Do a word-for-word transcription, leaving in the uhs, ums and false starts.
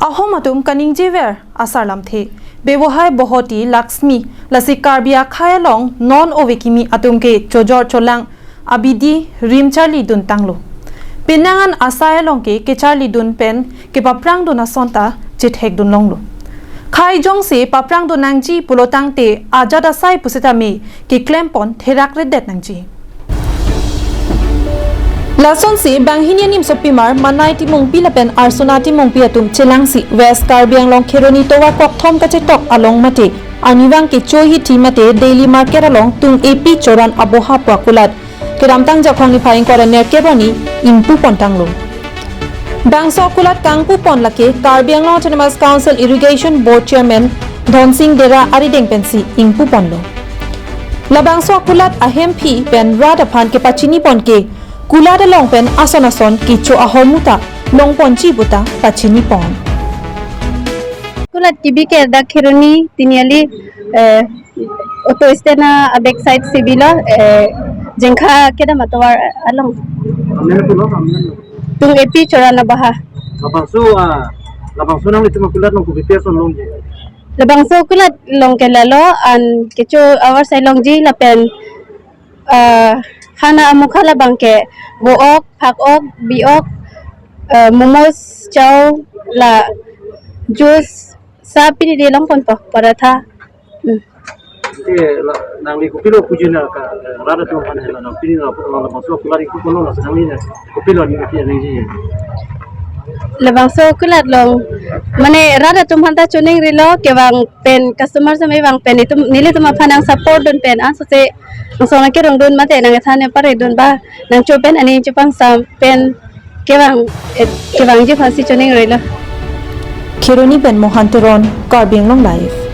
Ahom atum kaningjever asar lamthe. Bebohai bohoti Laxmi, lasi Karbi akhei along non ove kimi atum ke chojor cholang abidi rim charlidun tanglo. Penang an asai along ke kecharlidun pen kepaprangdun asonta chethekdun longlo. Khei jongsi paprangdun nangji pulotangte ajat asai pusitame keklempon therakredet nangji. Lasonsi banghini animsopimar Manai Timungpi lapen Arsona Timungpi atum chelangsi West Karbi Anglong Kheroni tovar kokthom kachetok along mate arnivang kecho hithi mate daily market along tung epi choran aboha pu akulat kedamtang Jakhong niphai ingkoi ra nerkep arni ingpupon tanglo. Bangso akulat kangpupon lake Karbi Anglong Autonomous Council Irrigation Board Chairman Dhonsing Dera arideng pensi ingpuponlo. Labangso akulat ahemphi pen rat aphan kepachinipon ke kulat along pen ason ason kecho ahormu ta longponji puta pachinipon. Kulat kebi ke dak Kheroni Tiniali, eh, auto stand a back side si bilo, eh, Jengkha kedam atovar along. Amen pulo, amen. Tung epi choran aboha. Labangso, ah, labangso nanglitum akulat along kopi ason longji? Labangso akulat along ke lalo an kecho avar sai longji lapen, ah, hana amukha labang ke vo-ok, phak-ok, bi-ok, ah, momos, chow, la juice, sa pini de longponpo, paratha. Hmm. Te la, nangli kopilo puji na ka, eh, rat atum aphan hela nang pini la, la, labangso akulat ingpuponlo, lasi nangli na kopilo ni ati nangji? Labangso akulat along, mane rat atum aphanta choningrilo, kevang pen customer same vang pen itum, nelitum aphan nang support dun pen, ah, sose angsong nangkerongdun mate nang ethan ne paredun ba, nangcho pen aning chopangsam pen kevang, eh, kevangji aphansi choningrilo. Kheroni pen Mohan Teron, Karbi Anglong Live.